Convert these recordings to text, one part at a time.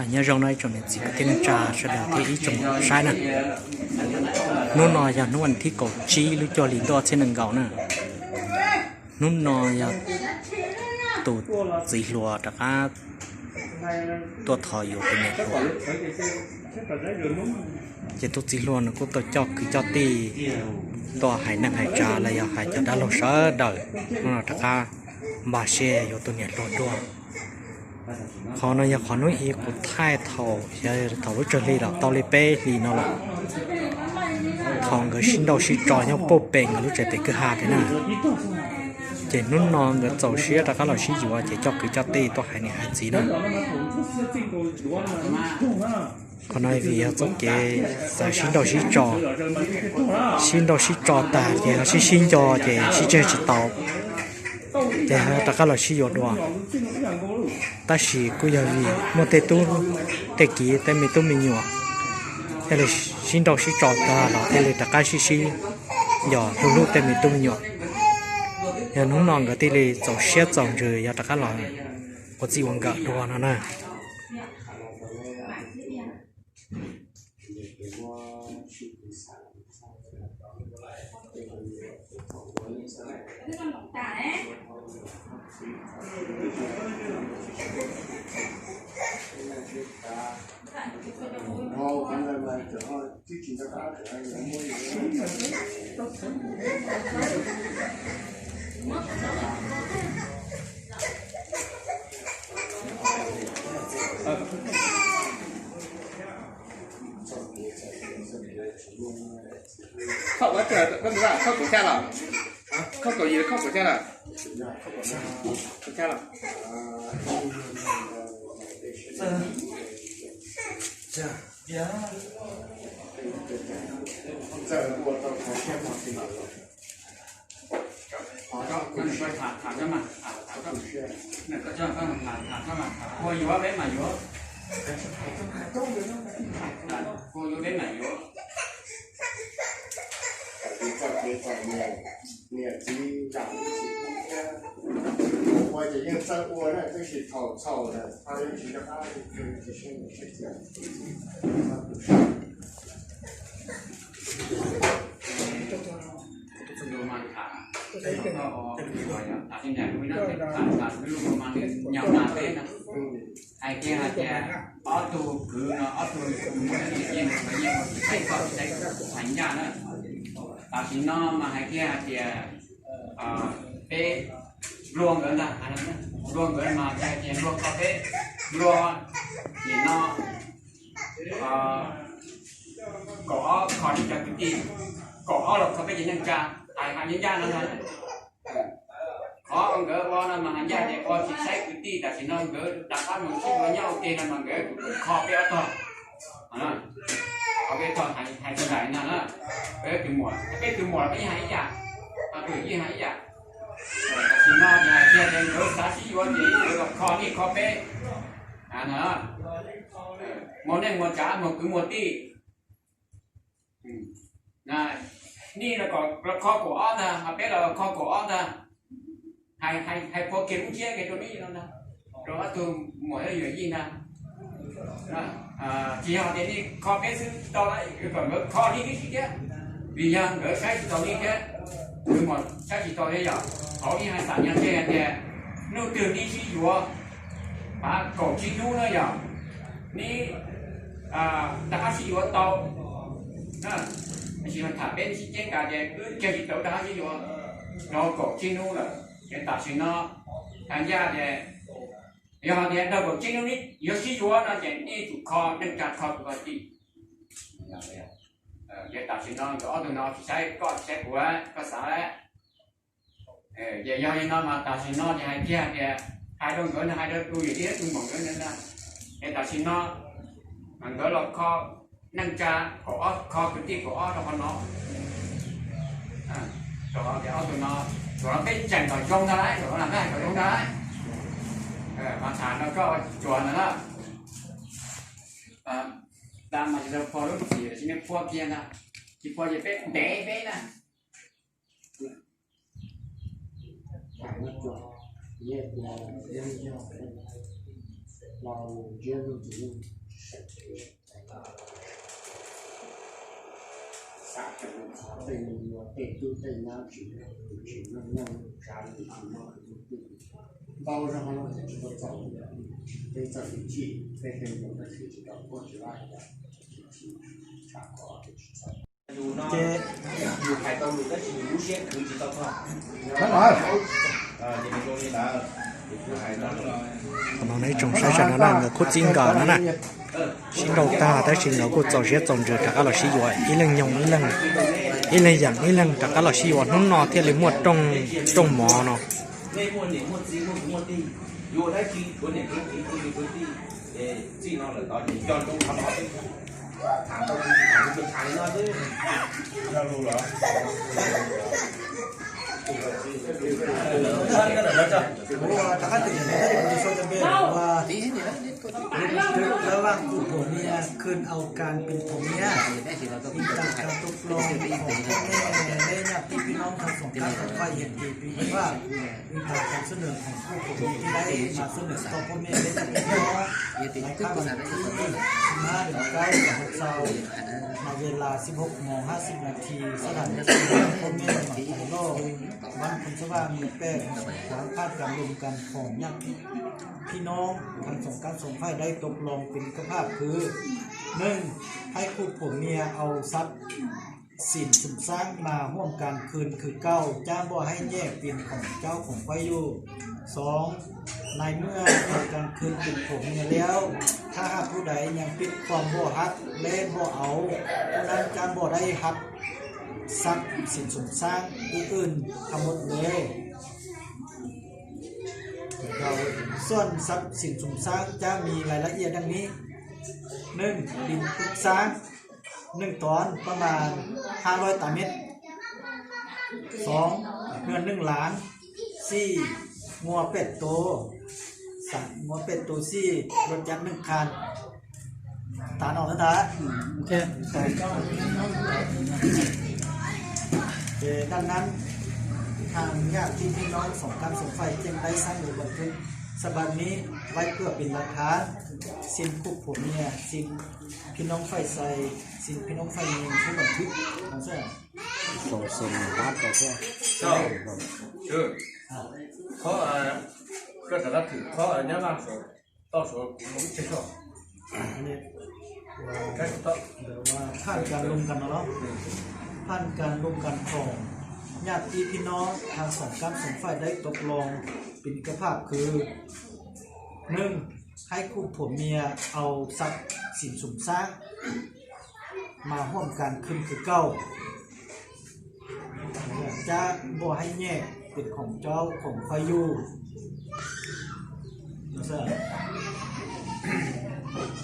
Nyob zoo no ib tsoom niam txiv kwv tij neej tsa sawv daws thiab ib tsoom saib na. Hnub no yog hnub vas thib kaum tsib lub cuaj hli ntuj ob txhiab nees nkaum na. Hnub no yog tus txiv hluas rov qab tuaj thov yuav tus niam hluas. Ces tus txiv hluas nws kuj tau coj kwv coj tij tuaj hais neej hais tsav los yog hais cov dab laug sawv daws, hnub no rov qab npaj siab yuav tus niam hluas dua. Qhov no yog qhov hnub ib kuv thaij thaum, thaum lub tsawg hli los tau li peb hlis no lawm. Thaum nkawd sib nrauj sib tso nyob puag pem nkawd lub tsev pem kwj ha tiag na. Ces hnub no nkawd txaus siab rov qab los sib yuav ces coj kwv coj tij tuaj hais niam hais txiv na. Qhov no vim yog txoj kev xav sib nrauj sib tso, sib nrauj sib tso tag ces ho sib sib nco ces sib tseg tsis tau, ces rov qab los sib yuav dua. Tab sis kuj yog vim muaj tej tub tej kiv tej me tub me nyuam, thiaj li sib nrauj sib tso tag los thiaj li rov qab sib sib nco hlub hlub tej me tub me nyuam. Yog hnub no nkawd thiaj li txaus siab txaus ntsws yog rov qab los ua txij ua nkawm dua no na. Khauj ua, khauj kuv tshaj los? Khauj kuv yim, khauj kuv tshaj los? Kuv tshaj los? Koj yuav peb mam yuav, koj yuav peb mam yuav. Niam txiv lam ua ces yeej txawj ua na, tab sis thaum txhaum lawm ho yeej tsis nco qab, tsis siab nyiam siab txias. Hais kiag hais tias ob tug kwv no, ob tug muam no yeej, yeej, yeej hais ncaj na. Tam sim no mas hais kiag hais tias peb nplua nkawd ntag, nplua nkawd mas hais tias nplua kho peb, nplua nim no kaum ob kho peb cov kwv tij, kaum ob los kho peb cov neej tsa, hais ncaj ncaj no ntag. Qhov nkawd ua no mas hais ncaj tias ua tsis saib kwv tij, tam sim no nkawd rov qab mus sib yuav nyob ua ke no mas nkawd kho peb ob tog. Qhov peb tog hais txog ntawm no na, peb tus muam, peb tus muam los peb yeej hais ib yam, tus yeej hais ib yam. Tam sim no ces hais tias nkawd xav sib yuav ces nkawd los kho nej kho peb. Muaj neej muaj tsav muaj kwv muaj tij. Nej los kho kaum ob ntag, ho peb los kho kaum ob ntag. Hais, hais qhuav kiag lub ntsiab kiag rau nej no ntag, rau ob tug muam yuam yij ntag. Tsis yog tias nej kho peb xwb tsis tau, kom nkawd kho nej tib si thiab, vim yog nkawd saib tsis taus nej thiab, nkawd muam saib tsis taus nej yom. Thaum nej hais xam nyob ntshe hais tias hnub twg nej sib yuav, kaum tsib hnub na yom, nej rov qab sib yuav tau. Tab sis tham peb sib ceeb tas tias wb cog tsis tau rov qab sib yuav rau kaum tsib hnub lawm. Ces tam sim no hais ncaj tias yog tias rau kaum tsib hnub nej yuav sib yuav no ces nej tsum kho neej tsa kho kwv kho tij. Ces tam sim no nkawd ob tug no tsis saib koj tsis saib kuv, koj xav lawm. Ces yog li no mas tam sim no ces hais kiag tias hais rau nkawd no, hais rau tus yawm yij thiab tus muam nkawd no, es tam sim no mas nkawd los kho neej tsa kaum ob, kho kwv tij kaum ob rau qhov no. Rau qhov tias ob tug no, thaum no peb tseem kom zoo ntag lauj, thaum no lam peb hais kom zoo ntag lauj. Mas tham no koj tsuas ntag na. Dab mas tsis tau phua lub txim los sis nej phua kiag ntag, tsis phua ces peb ntev peb na. Los ntsiab lus tus neeg, xav tseem qhov tej me nyuam tej tub tej nyab tsis, tsis muaj nyiaj tsav li tsis muaj kwv tij, ntau zog no ces tsis tau txaus, peb txawj tsis txim, peb tej me nyuam tsis tau quaj tsis laj, tsis txaus. Ces yus hais tau lus tab sis yus lub siab khwv tsis tau txog. Qhov no nej tsoom saib sawv daws na, nkawd khub txij nkawm no na, sib nrauj tag tab sis nkawd kuj txaus siab txaus ntsws rov qab los sib yuav ib leeg nyoog ib leeg, ib leeg yeem ib leeg rov qab los sib yuav hnub no thiaj li muaj rooj, rooj mov no. Rov qab twm ntawm no kuv sau cov npe ua Lawv vaj kub phuam mia khwj au kas pin phuam mia, ib tag kas tub ploog phuam mia, lej nyaj tib pib noob tag xoom kab xoom faj yeg kis pib vaj, ib tag kas xub nwm khoom kub phuam mia tib lej mas xub nwm tau phuam mia lej nyaj tib pib noob, lawv kab vas thib xya hmab deem kaub xya hmo txaus, mas ves las xib hauv moos hab xib nas this sab tham phuam mia mas thaiv lauj, vas phoo xab vaj mia pej, phaj kas loos kas khoom nyaj tib pib noob tag xoom kab xoom faj dai tau ploog pin kab phaj khwv. Neej, haib kub phuam mia au xab xim xoom xaab mas huam kas khwv khwv kauj cab npoj haib nyej pin khoom caub khoom faj yuj. Xoov, nais muaj au kas khwv pin phuam mia liab, thab hab pub dais nyaj pib khuam npoj hab lej npoj au, pub nab cab npoj dai hab xab xim xoom xaab wb wj tham mos le. Xuam xab xim xoom xaab cab mis lais laj iab daj nib. Neej, pin kub xaab, neej toov pab mas hab loj tas meb. Xoov, nua neej laav. Xij, muaj pej tus, xaam muaj pej tus xij, luaj cab neej qha. Tas no ntag. Ces daj nab, thab nyaj tib pib noob xoom kab xoom faj ceej dai xaab lug vas thib xab vaj mib, vaib kuaj pin laj thav, xim kub phuam mia, xim pib noob faj xais, xim pib noob faj nyeeg xwb vas thib. Qhov, koj rov qab thwm qhov nyab laj tau suav kuv mus ib teg soj. Phaj kas loos kas no los, phaj kas loos kas khoom, nyaj tib pib noob thab xoom kab xoom faj dai tau ploog pin kab phaj khwv. Neej, haib kub phuam mia au xab xim xoom xaab mas huam kas khwv khwv kauj cab npoj haib nyej pin khoom caub khoom faj yuj.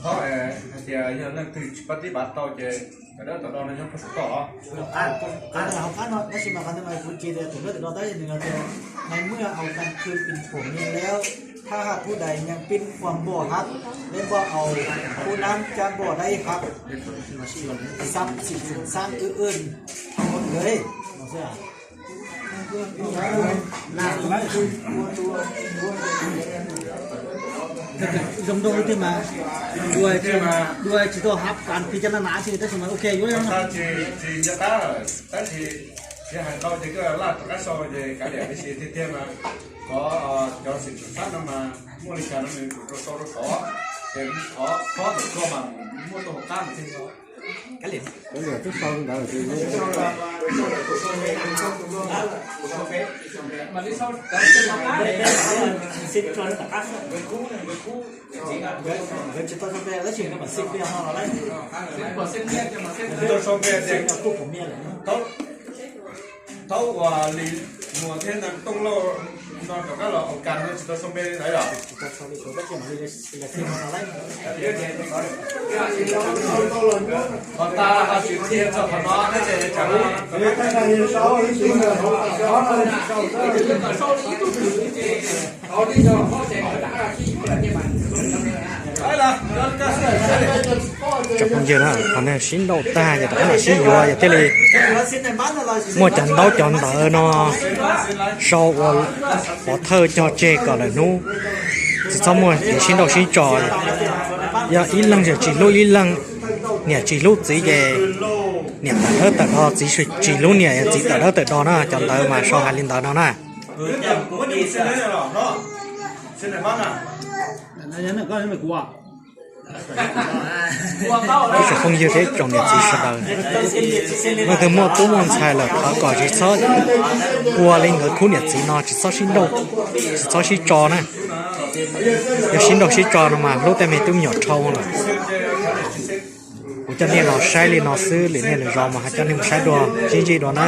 Qhov hais tias yog leej twg tsis paub tib pav tau ces cov dawb tom do no nyob puag saum toj los. Qhov no hauv qab no tab sis mas qhov ntawd mas kuv tsis tias tus dawb tom do tab sis nws tias nais muaj au kas khwv pin phuam mia liab, thab hab pub dais nyaj pib khuam npoj hab lej npoj au, pub nab cab npoj dai hab xab xim xoom xaab wb wj tham mos le. Zoo nkauj thiab mas, dua tsis tau hab kas pib cov na na tsis tab sis mas ok yuav. Tsis nco qab lawm tab sis tsis hais tau ces koj laj rov qab sau ces kav liam, tab sis tiag tiag mas qhov cov xim xoom xaab no mas muaj li cas no nws tsum rau sau rau tod, ces qhov thaum koj mas muaj tau hauv qab mas thiaj. Kav liam, twb sau li ntawd. Nkawd tsis tau sau npe tab sis nkawd mam xij plig no los lawm. Tsis tau sau npe tias kuj pom mia lawm. Thaum uas Lis Muas thiab Tooj Lauj no rov qab los au kas no tsis tau sau npe li ntawd yom? Tsis tau sau li ntawd tab sis mam li xij no los lawm. Qhov tas ho tsis qhia txog qhov no thiab ces tsam no. Tsoom phooj ywg na, qhov nej sib nrauj tag ces rov qab los sib yuav, yog thiaj li muaj cov ntaub cov ntawv no sau ua pov thawj cog tseg kom lawm hnub Tsis txhob muaj kev sib nrauj sib tso. Yog ib leeg tsis hlub ib leeg, niam tsis hlub txiv ces niam tawm dawb tawm do, txiv tsis hlub niam, txiv tawm dawb tawm do na, cov ntawd mas sau hais li ntawd no na. Ib tsoom phooj ywg thiab tsoom niam txiv sawv daws, leej twg muaj tub muaj ntxhais lawm thov kom tsis txhob ua li nkawd khub niam txiv no, tsis txhob sib nrauj, tsis txhob sib tso na. Yog sib nrauj sib tso no mas hlub tej me tub me nyuam dhau lawm. Kuv coj nej los saib li no xwb, lwm niaj lwm zaus mas ho coj nej mus saib dua, sib ntsib dua na.